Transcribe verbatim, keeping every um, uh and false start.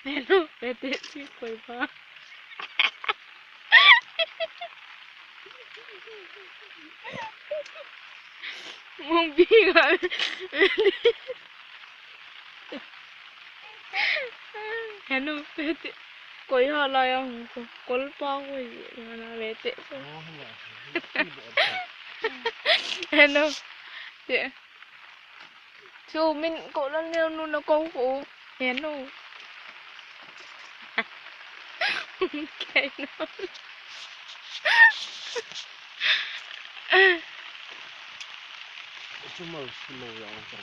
Hello, vete si koi ba. Mung bi ga. Hello, vete. Koi ha la ya hung ko. Kol pa ko ye na vete. Hello. Te. Chu min ko la neo nu na ko ko. Hello. Kei no. Chu mal chu lo ya ko.